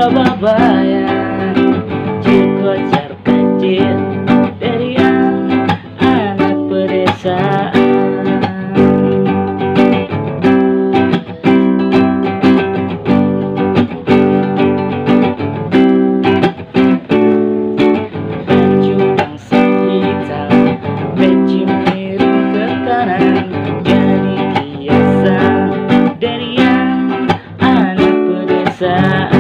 Kababayan, kocar kacir dari yang anak pedesaan. Baju bangsa hitam, peci miring ke kanan, jadi kiasan dari yang anak pedesaan.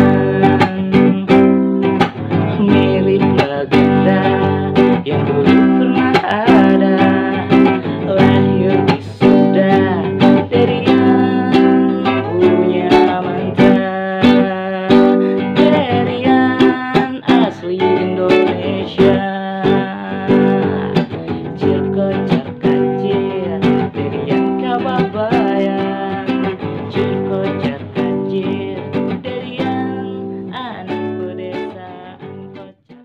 Mirip legenda yang dulu pernah ada, lahir di Sunda dari yang punya mantra, dari yang asli Indonesia. Kocar kacir dari yang Kababayan, kocar kacir dari yang anak pedesaan. Kocar kacir.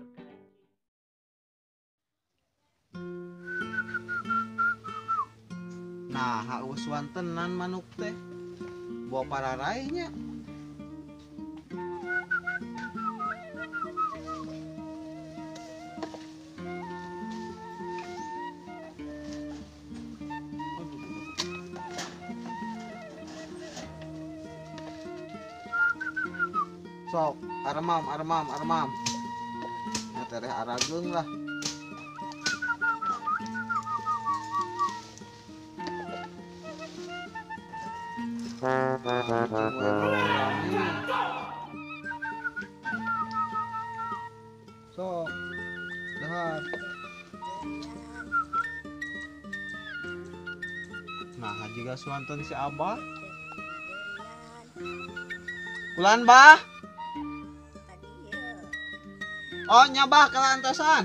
Nah, haus wantenan manuk teh. Bawa pararaihnya. Sok, aremam, aremam, aremam. Ya tereh arageung lah. Sok, dahar. Nah, juga suanten si Abah. Kulan, Bah. Oh, nyabah ke lantasan.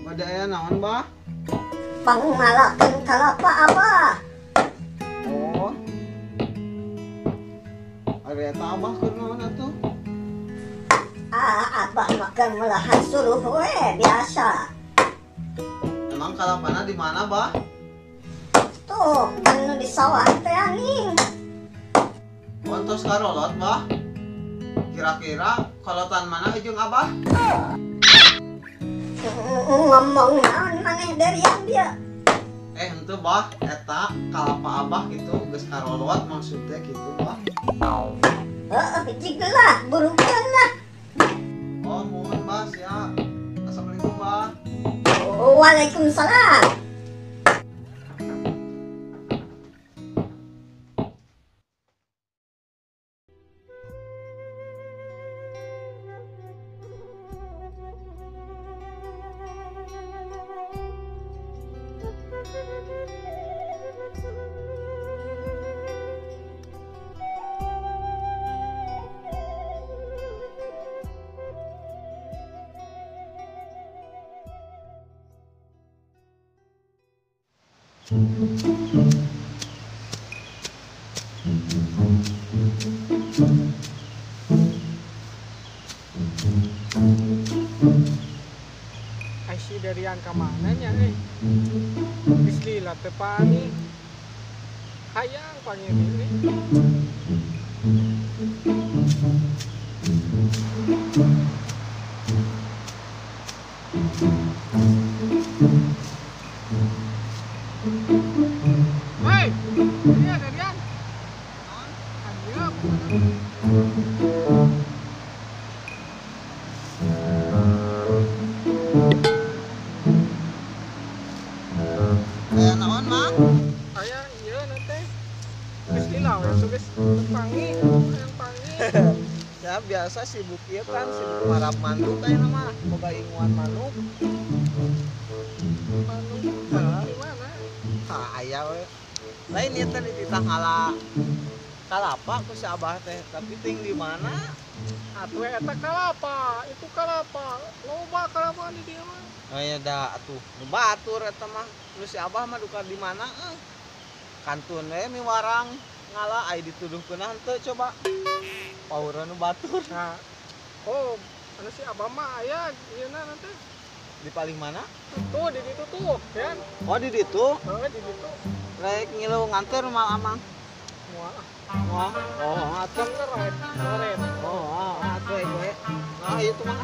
Pada aya naon, Bah? Pangngalakeun kalapa Abah. Oh. Ari eta Abah keur naon atuh? Ah, Abah makan melahan suruh we biasa. Emang kalapana di mana, Bah? Tuh, anu di sawah teh aning. Ontos karolot, Bah. Kira-kira kolotan mana jeung Abah? Ngomong naon maneh dari yang dia? Henteu, Bah, eta kalapa Abah gitu geus karolot maksudnya gitu, Bah. Heeh, jigelah, burukeun lah. Oh, mohon Bah, siap. Assalamualaikum, Bah. Waalaikumsalam. Ai dari yang kemana nya eh? Geus lila teh pani. Hayang panggil ini. Hei, ini ada Rian. Ayo. Aya naon, Mang? Aya ieu nanti. Geus lila we geus pangi, hayang pangi. Ya biasa sibuk ieu kan, sibuk marap manuk aya mah, boga inguan manuk. Manuk di mana? Ha, aya we. Lain ieu teh dititah ngala kalapa ku si Abah teh, tapi ting di mana? Atuh eta kalapa, itu kalapa. Loba kalapa di dieu mah. Oh ya da atuh, nu batur eta mah. Nu si Abah mah duka di mana euy. Kantun we miwarang ngala ai dituduhkeun henteu coba. Paureun nu batur. Nah, Oh, anu si Abah mah aya ieu na nanti. Di paling mana? Tuh di ditu tuh, Yan. Oh, di ditu. Heeh, di ditu. Rek ngilu nganter mal amang. Moal. Oh, oh, atuh. Kan ngeret, ngeret. Oh, atuh gue. Nah, itu mah.